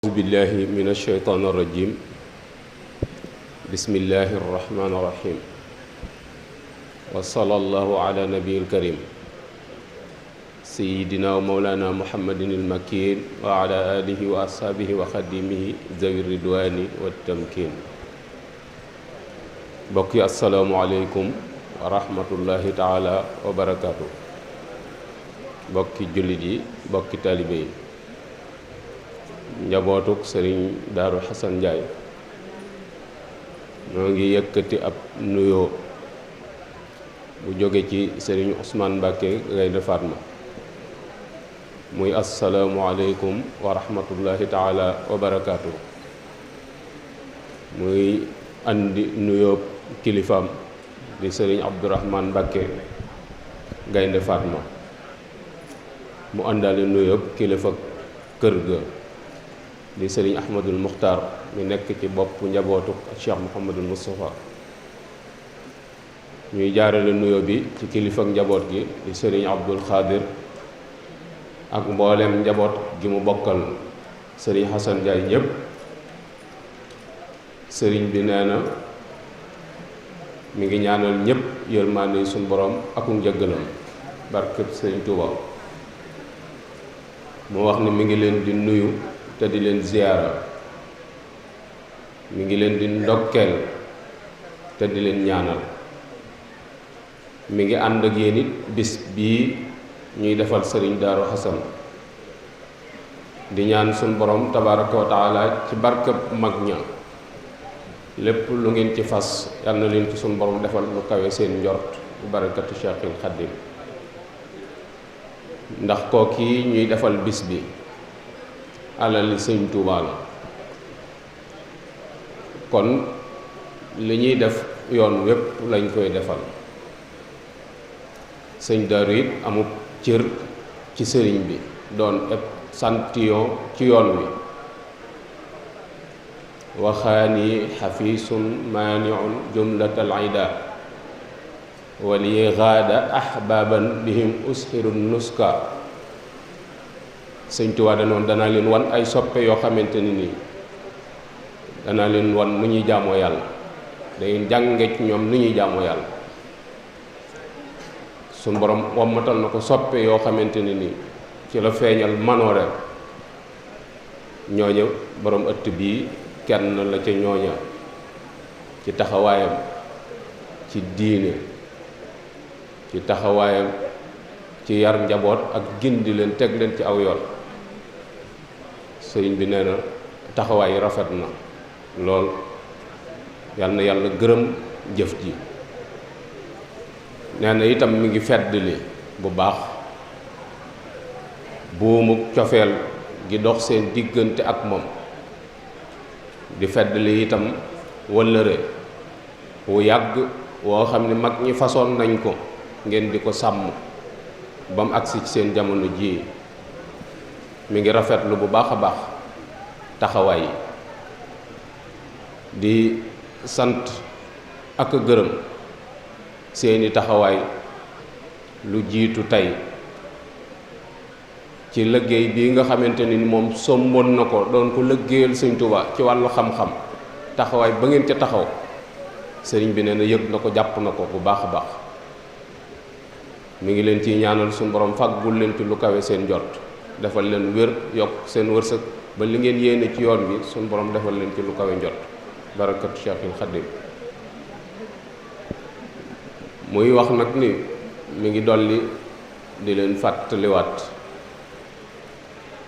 أعوذ بالله من الشيطان الرجيم بسم الله الرحمن الرحيم وصلى الله على نبي الكريم سيدنا ومولانا محمد المكين وعلى آله وأصحابه وخديمه ذوي الرضوان والتمكين بقي السلام عليكم ورحمة الله تعالى وبركاته بقي جلدي بقي طالبين njabootuk sëriñ Daaru Xasan Njaay ñoo ngi yëkkati ab nuyoo bu jóge ci sëriñ Ousmane Mbàkke Gaynde Fatma muy asalaamualeykum wa rahmatullahi taala wa barakaatu muy andi nuyoo kilifaam di sëriñ Abdourahmane Mbàkke Gaynde Fatma mu àndaale nuyoo kilifa kër ga di sëriñ Ahmadul Muxtaar mi nekk ci bopp njabootu Cheikh Mouhamadul Moustapha ñuy jaarale nuyoo bi ci kilifa ak njaboot gi di sëriñ Abdul Xaadir ak mboolem njaboot gi mu bokkal sëriñ Xasan Njaay ñépp sëriñ bi nee na mi ngi ñaanal ñépp yërmaande suñu borom akum njëggalam barkeb sëriñ Tuuba mu wax ni mi ngi leen di nuyu te di leen ziyaara mi ngi leen di ndokkeel te di leen ñaanal mi ngi ànd ak yéen it bis bii ñuy defal sëriñ Daaru Xasan di ñaan suñ borom tabaraka wa taala ci barkab mag ña lépp lu ngeen ci fas yal na leen ci suñ borom defal lu kawe seen njort bu barakatu Cheikhul Xaddim ndax kooki ñuy defal bis bi alali sëñ Tuubaa la kon li ñuy def yoon wépp lañ koy defal sëñ Daaru it amul cër ci sëriñ bi doon eb santiyon ci yoon wi waxaani xafiisun maaniun jumlatal ida wali gaada ahbaban bihim usxiru nuska sëñ Tuubaa danoon danaa leen wan ay soppe yoo xamante ni nii danaa leen wan nu ñuy jaamoo yàlla dangeen jànge ci ñoom nu ñuy jaamoo yàlla suñ borom wammatal na ko soppe yoo xamante ni nii ci la feeñal manoore ñooña borom ëtt bii kenn la ca ñooña ci taxawaayam ci diine ci taxawaayam ci yar njaboot ak gindi leen teg leen ci aw yoon sëriñ bi nee na taxawaay rafet na lool yal na yàlla gërëm jëf ji nee na itam mi ngi feddali bu baax buumu cofeel gi dox seen diggante ak moom di feddali itam wëllëre wu yàgg woo xam ne mag ñi façon nañ ko ngeen di ko sàmm ba mu agsi ci seen jamono ji mi ngi rafetlu bu baax a baax taxawaay di sant ak gërëm seeni taxawaay lu jiitu tey ci liggéey bii nga xamante ni moom somboon na ko doon ko liggéeyal sëñ Tuubaa ci wàllu xam-xam taxawaay ba ngeen ca taxaw sëriñ bi nee na yëg na ko jàpp na ko bu baax a baax mi ngi leen ciy ñaanal suñu borom fàggul leen ci lu kawe seen jot defal leen wér yokk seen wërsëg ba li ngeen yéene ci yoon bi suñu borom defal leen ci lu kawe njot barakatu Cheikhul Xaddim muy wax nag ni mi ngi dolli di leen fàttaliwaat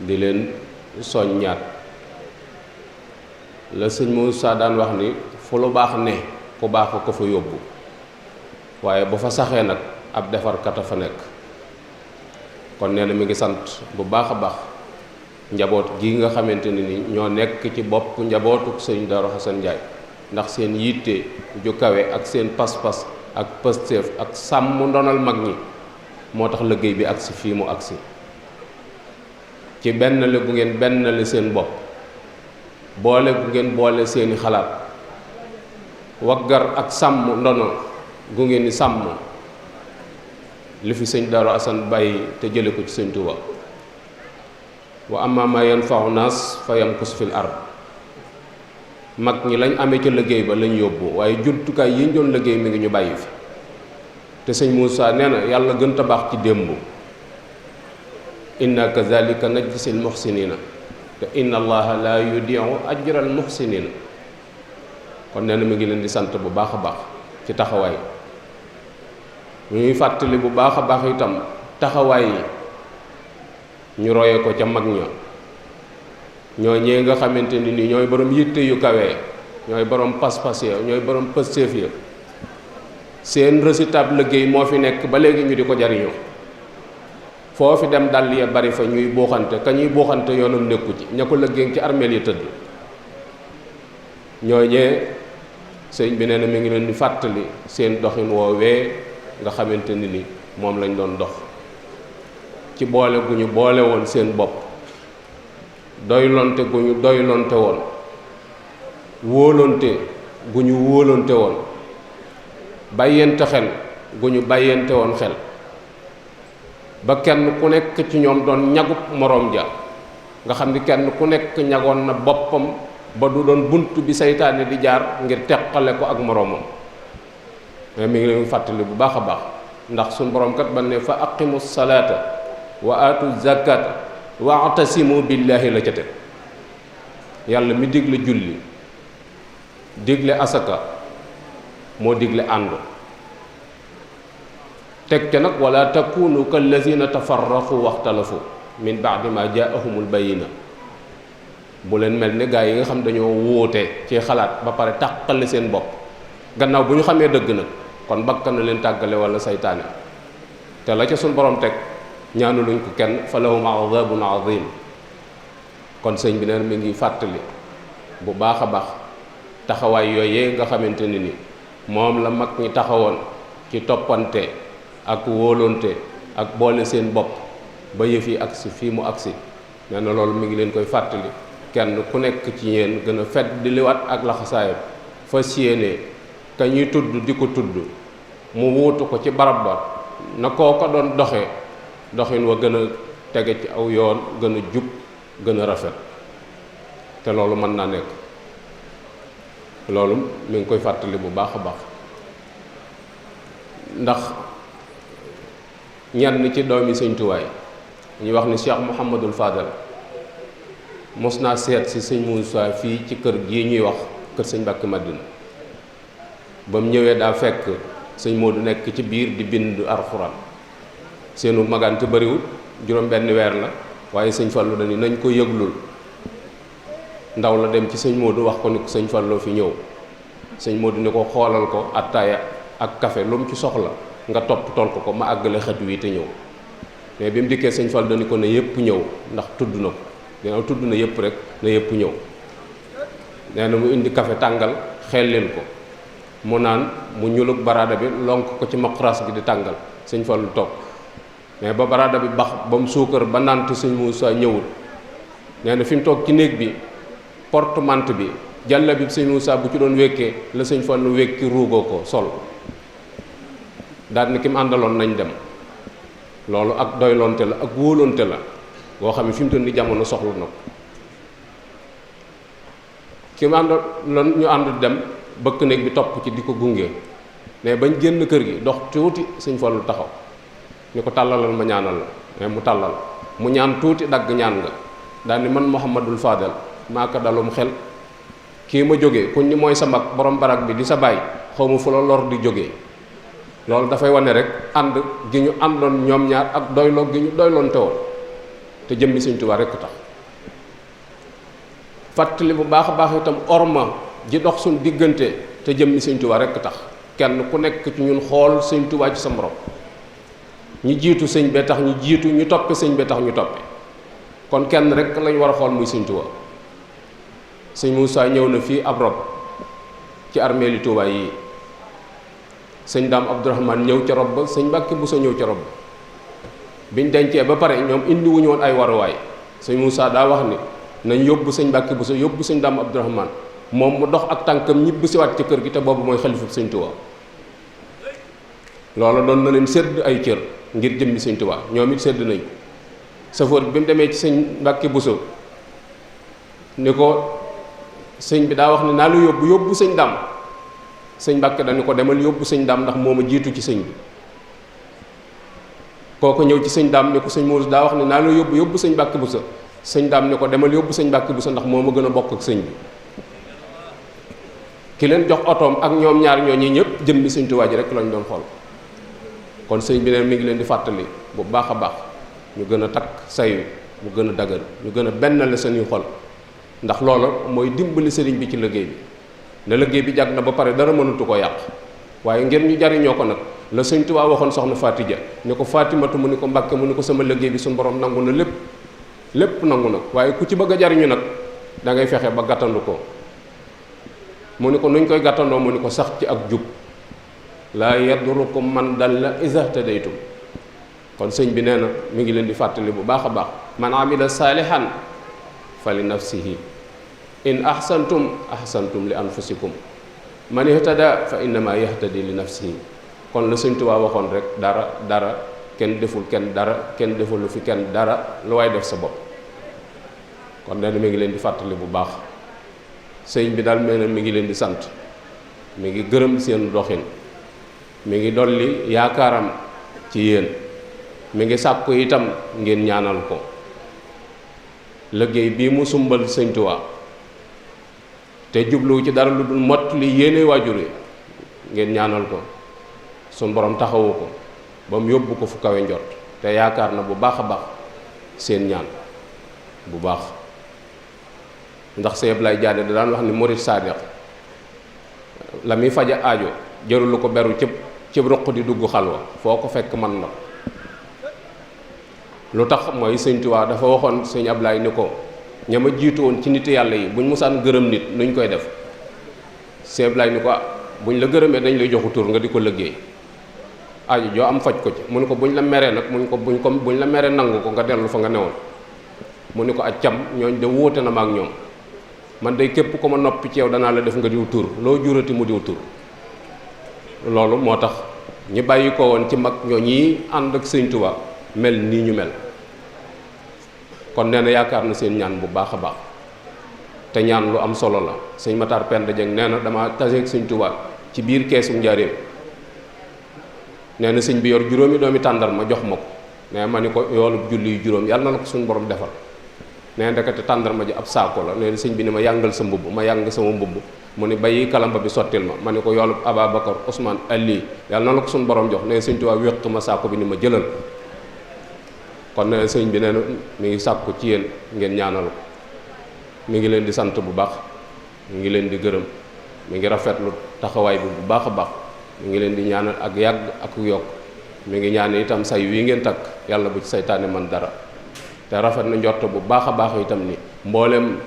di leen soññaat la sëñ Moussa daan wax ni fu lu baax ne ku baax ko fa yóbbu waaye bu fa saxee nag ab defarkat a fa nekk kon nee na mi ngi sant bu baax a baax njaboot gi nga xamante ne ni ñoo nekk ci bopp njabootuk sëñ Daaru Xasan Njaay ndax seen yitte ju kawe ak seen pas-pas ak pësteef ak sàmm ndonal mag ñi moo tax liggéey bi agsi fii mu agsi ci benn le gu ngeen benn le seen bopp boole gu ngeen boole seeni xalaat waggar ak sàmm ndono gu ngeen di sàmm li fi sëñ Daaru Asan bàyyi te jële ko ci sëñ Tuuba wa amma ma yanfa'u naas fa yamkus fil ard. mag ñi lañ amee ca liggéey ba lañ yóbbu waaye jumtukaay yi ñu doon liggéey mi ngi ñu bàyyi fi te sëñ Moussa nee na yàlla gën a baax ci démb. inna kazalika najzil muhsinina te inna allaha la yudi'u ajral muhsinina. kon nee na mi ngi leen di sant bu baax a baax ci taxawaay ñuy fàttali bu baax a baax itam taxawaay yi ñu roye ko ca mag ña ñoo ñee nga xamante ni ñooy borom yitte yu kawee ñooy borom pas-pas ya ñooy borom pëstéef ya seen résultat liggéey moo fi nekk ba léegi ñu di ko jariñoo foo fi dem dàll ya bari fa ñuy buuxante ka ñuy buuxante yoonam nekku ci ña ko liggéey ci armeel yi tëdd ñooñee sëñ bi nee na mi ngi leen di fàttali seen doxin woowee nga xamante ni moom lañ doon dox ci boole gu ñu boole woon seen bopp doylonte gu ñu doylonte woon wóolonte gu ñu wóolonte woon bàyyente xel gu ñu bàyyente woon xel ba kenn ku nekk ci ñoom doon ñagub moroom ja nga xam ni kenn ku nekk ñagoon na boppam ba du doon bunt bi seytaane di jaar ngir teqale ko ak moroomam mais mi ngi leen fàttali bu baax a baax ndax suñ borom kat ba ne fa aqimu salaata wa aatu zakata wa atasimu billahi la ca teg yàlla mi digle julli digle asaka moo digle ànd teg ca nag wala takunu kallazina tafarraqu waxtalafu min baadi ma jaahumul bayina bu leen mel ni gaa yi nga xam dañoo wóote ci xalaat ba pare tàqale seen bopp gannaaw bu ñu xamee dëgg nag kon bakkan na leen tàggale wala saytaane te la ca suñ borom teg ñaanu luñ ko kenn fa lahum adabun azim. kon sëñ bi neen mi ngi fàttali bu baax a baax taxawaay yooyee nga xamante ni moom la mag ñi taxawoon ci toppante ak wóolonte ak boole seen bopp ba yëf yi agsi fii mu agsi nee na loolu mi ngi leen koy fàttali kenn ku nekk ci yéen gën a fet di liwaat ak laxasaayam fas yéene ka ñuy tudd di ko tudd mu wuutu ko ci barab ba na koo ko doon doxee doxin wa gën a tege ci aw yoon gën a jub gën a rafet te loolu mën naa nekk loolu mi ngi koy fàttali bu baax a baax ndax ñenn ci doomi Sëñ Tuubaa ñuy wax ni Cheikh Mouhamadul Fadal mos naa seet si sëñ Moussa fii ci kër gii ñuy wax kër sëñ Mbàkke Madina ba mu ñëwee daa fekk sëñ Modou nekk ci biir di bind alxuraan seenu magante bariwul juróom benn weer la waaye sëñ Fallu dañu nañ ko yëglul ndaw la dem ci sëñ Modou wax ko ni ko sëñ Falloo fi ñëw sëñ Modou ni ko xoolal ko attaaya ak café lu mu ci soxla nga topp tol ko ma àggale xët wi te ñëw mais bi mu dikkee sëñ Fall dañu ko ne yëpp ñëw ndax tudd na ko ginnaaw tudd na yëpp rek na yëpp ñëw nee na mu indi café tàngal xellil ko mu naan mu ñulug baraada bi lonk ko ci maqras gi di tàngal sëñ Fallu toog mais ba baraada bi bax ba mu suukar ba naan te sëñ Moussa ñëwul nee na fi mu toog ci néeg bi porte-mante bi jàlla bi sëñ Moussa bu ci doon wékkee la sëñ Fallu wékki ruugoo ko sol daal ni ki mu àndaloon nañ dem loolu ak doylonte la ak wóolonte la boo xam ne fi mu toll ni jamono soxla na ko ki mu àndaloon ñu ànd dem bëkk néeg bi topp ci di ko gunge mais bañ génn kër gi dox tuuti sëñ Fallu taxaw ni ko tàllalal ma ñaanal la mais mu tàllal mu ñaan tuuti dagg ñaan nga daal ni man Mouhamadul Fadal maa ko dalum xel kii ma jógee kuñ ni mooy sa mag borom barak bi di sa baay xaw ma fu la lor di jógee loolu dafay wane rek ànd gi ñu àndoon ñoom ñaar ak doyloo gi ñu doyloon teewoon te jëmmi Sëñ Tuubaa rekk tax fàttali bu baax a baax itam orma ji dox suñ diggante te jëmmi Sëñ Tuubaa rekk tax kenn ku nekk ci ñun xool Sëñ Tuubaa ci sa morom ñi jiitu sëñ bee tax ñu jiitu ñu toppe sëñ bee tax ñu toppe kon kenn rek lañ war a xool muy Sëñ Tuubaa sëñ Moussa ñëw na fii ab rob ci armeeli Tuubaa yi sëñ Daam Abdourahmane ñëw ca rob ba sëñ Mbàkke Buso ñëw ca rob ba biñ dencee ba pare ñoom indi wuñu woon ay waruwaay sëñ Moussa daa wax ni nañ yóbbu sëñ Mbàkke Buso yóbbu sëñ Daam Abdourahmane moom mu dox ak tànkam ñibbi si waat ci kër gi te boobu mooy xalifu sëñ Tuubaa loolu doon na leen sédd ay cër ngir jëmmi sëñ Tuubaa ñoom it sédd nañ safoor bi mu demee ci sëñ Mbàkke Buso ni ko sëñ bi daa wax ne naa la yóbbu sëñ Dam sëñ Mbàkke dañu ko demal yóbbu sëñ Dam ndax moo ma jiitu ci sëñ bi kooku ñëw ci sëñ Dam ni ko sëñ Moodu daa wax ne naa la yóbbu sëñ Mbàkke Buso sëñ Dam ni ko demal yóbbu sëñ Mbàkke Buso ndax moo ma gën a bokk ak sëñ bi ki leen jox otoom ak ñoom ñaar ñooñu ñëpp jëmmi sëñ Tuubaa ji rek lañ doon xool kon sëñ bi neen mi ngi leen di fàttali bu baax a baax ñu gën a takk sayu mu gën a dagal ñu gën a bennale seeni xol ndax loolu mooy dimbali sëriñ bi ci liggéey bi ne liggéey bi jàgg na ba pare dara mënatu ko yàq waaye ngir ñu jariñoo ko nag la sëñ Tuubaa waxoon soxna Faatija ni ko Faatimatu mu ni ko Mbàkke mu ni ko sama liggéey bi suñu borom nangu na lépp nangu na waaye ku ci bëgg a jariñu nag da ngay fexe ba gàttandu ko mu ni ko nuñ koy gàttandoo mu ni ko sax ci ak jub laa yadurukum man dalla iza tadaytum kon sëñ bi nee na mi ngi leen di fàttali bu baax a baax man amila saalihan fa li nafsihi in ahsantum ahsantum li anfusikum man ihtada fa innama yahtadi li nafsihi kon la sëñ Tuubaa waxoon rek dara kenn deful kenn dara kenn deful lu fi kenn dara lu waay def sa bopp kon nee na mi ngi leen di fàttali bu baax sëñ bi daal mel na mi ngi leen di sant mi ngi gërëm seen doxin mi ngi dolli yaakaaram ci yéen mi ngi sàkku itam ngeen ñaanal ko liggéey bii mu sumbal sëñ Tuubaa te jubluwu ci dara lu dul mott li yéene waajur yi ngeen ñaanal ko suñ borom taxawu ko ba mu yóbbu ko fu kawe njort te yaakaar na bu baax a baax seen ñaan bu baax ndax Sëñ Ablaye Jaane da daan wax ni murid saadiq la muy faja aajo jërulu ko beru cëb roq di dugg xalwa foo ko fekk man na lu tax mooy sëñ Tuubaa dafa waxoon sëñ Ablaye ni ko ña ma jiitu woon ci nit yàlla yi buñ musaan gërëm nit nuñ koy def Sëñ Ablaye ni ko buñ la gërëmee dañ lay joxu tur nga di ko liggéey aajo joo am faj ko ci mu ni ko buñ la meree nag mu ni ko buñ la meree nangu ko nga dellu fa nga newoon mu ni ko ak cam ñooñ de wóote na ma ak ñoom man day képp ko ma noppi ci yow danaa la def nga diw tur loo jurati mu diw tur loolu moo tax ñi bàyyi ko woon ci mag ñoo ñi ànd ak sëñ Tuubaa mel nii ñu mel kon nee na yaakaar na seen ñaan bu baax a baax te ñaan lu am solo la sëñ Matar Penda Dieng nee na dama taseeg sëñ Tuubaa ci biir keesu njaareem nee na sëñ bi yor juróomi doomi tàndarma jox ma ko nee ma ni ko yoolu julli yu juróom yàlla na la ko suñu borom defal nee ndekete tàndarma ji ab saako la nee na sëñ bi ni ma yàngal sa mbubb ma yàng sama mbubb mu ni bàyyi kalamba bi sottil ma ni ko yoolu Ababacar Ousmane Ali yàlla na la ko suñu borom jox nee na sëñ Tuubaa wéq ma saako bi ni ma jëlal kon nee na sëñ bi nee na mi ngi sàkku ci yéen ngeen ñaanal ko mi ngi leen di sant bu baax mi ngi leen di gërëm mi ngi rafetlu taxawaay bi bu baax a baax mi ngi leen di ñaanal ak yàgg ak yokk mi ngi ñaan itam say wii ngeen takk yàlla bu ci saytaane man dara te rafet na njort bu baax a baax itam ni mboolem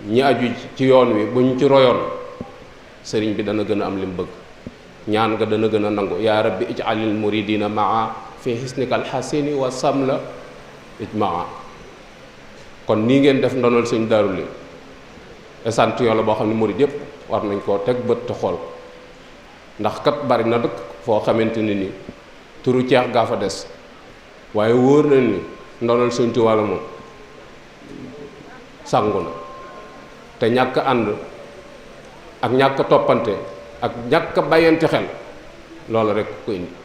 ñi aju ci yoon wi buñ ci royoon sëriñ bi dana gën a am li mu bëgg ñaan nga dana gën a nangu yaa rabbi ij'alil muridina maa fi hisnikal hasini wa samla ijmaa kon nii ngeen def ndonal sëñ Daaru li échantillon la boo xam ne murid yépp war nañ koo teg bët te xool ndax kat bari na dëkk foo xamante ni turu ceex gaa fa des waaye wóor na ni ndonal sëñ Tuubaa la moom sangu na te ñàkk ànd ak ñàkk toppante ak ñàkk bàyyante xel loolu rek ko indi